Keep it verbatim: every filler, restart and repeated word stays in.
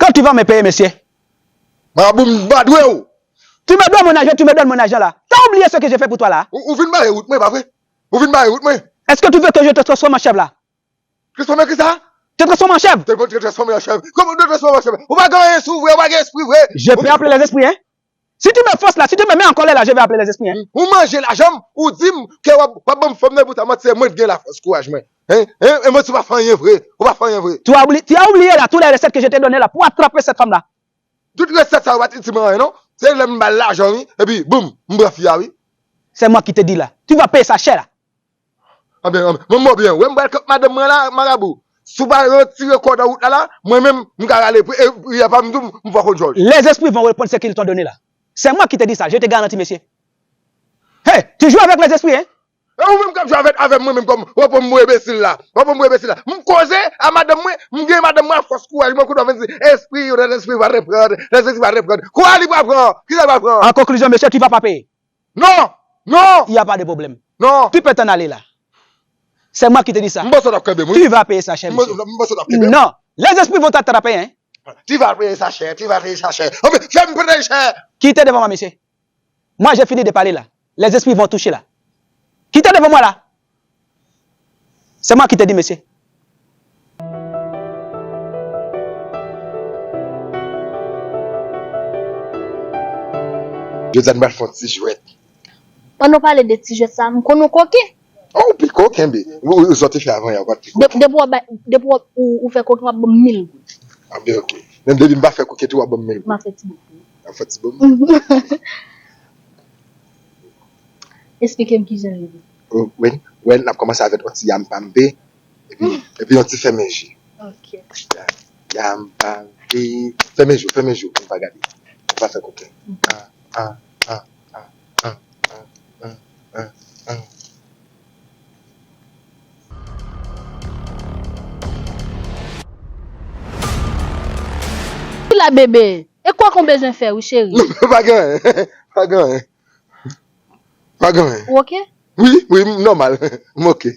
Quand tu vas me payer, monsieur? Marabou, m va dwe w. Tu me dois mon argent, tu me donnes mon argent là. T'as oublié ce que j'ai fait pour toi là? Ou, ou vin bare wout mwen, pa vre? Ou vin bare wout mwen. Est-ce que tu veux que je te transforme en chèvre là? Transforme ki sa? Te transforme en chèvre. Te, te transforme en chèvre. Kòman te transforme en chèvre? Ou pa gen anyen sou vre, ou pa gen espri vre. Je peux appeler les esprits, hein? Si tu me forces là, si tu me mets en colère là, je vais appeler les esprits, hein? Ou manje lajan m, ou di m ke w ap, w ap ban m fòm nan, poutan manti, se mwen ki gen lafòs, kouraj mwen. Hein? Hein? E manti, ou pa fè anyen vre. Ou pa fè anyen vre. Tu as oublié, tu as oublié là, toutes les recettes que je t'ai données là, pour attraper cette femme là. Tout resèt sa yo pa t itil mwen anyen, non. Se lè m ba l lajan, wi. Epi, boum, m pran fi a, wi. C'est moi qui te dis là. Tu vas payer ça cher là. Anben, anben, mwen mò byen. Wè m pral kont madanm mwen la, marabou. Si w pa retire kò w nan wout la, la, mwen menm, m ka rale pri, e, pri a pa m tou, m fè w konn jòj. Les esprits vont reprendre ce qu'ils t'ont donné là. C'est moi qui te dis ça, je te garantis, monsieur. Hey, tu joues avec les esprits, hein? E ou menm k ap jwe avèk, avè mwen menm kòm, w ap pran m pou enbesil la. W ap pran m pou enbesil la. M koze a madanm mwen, m gen madanm mwen a fòs kouraj mwen, kote w ap vin di, espri, les esprits va reprendre, les esprits va reprendre. Kwa li va pran? Kisa li va pran? En conclusion, monsieur, tu vas pas payer. Non! Non! Il n'y a pas de problème. Non! Tu peux t'en aller là. C'est moi qui te dis ça. M panse w t ap kenbe m, wi. Tu vas payer ça cher, monsieur. M panse w t ap kenbe m. Non. Les esprits vont t'attraper, hein. Tu vas payer ça cher, tu vas payer ça cher. Anben, fè m peye chè. Quittez devant moi, monsieur. Moi, j'ai fini de parler là. Les esprits vont toucher là. Quittez devant moi là. C'est moi qui te dis, monsieur. Jodi a, n pral fè yon ti jwèt. Pandan w pale de ti jwèt sa, m konn ou koken. Oh, ou pi koken, bi. Ou, ou, ou sòti fè avan yè, ou pa t pi koken. Depi w ap bay, depi w ap, ou, ou fè koken, w ap ban m mil goud. Anben, ok. Menm depi m pa fè koken tou, w ap ban m mil goud. M ap fè ti bout pou ou. W ap fè ti bout? Esplike m kijan l ye. Oh, wen, wen, n ap kòmanse avèk yon ti yam pampe, epi, epi yon ti fèmen je. Ok. Yam pampe, fèmen je w, fèmen je w, pou m pa gade. Pou m pa fè koken. Ah, ah, ah, ah. Ki la, bebe? E kwa konn bezwen fè wi, cheri? Non, pa gen anyen. Pa gen anyen. Pa gen anyen. Ou oke? Wi, wi, m nòmal. M oke.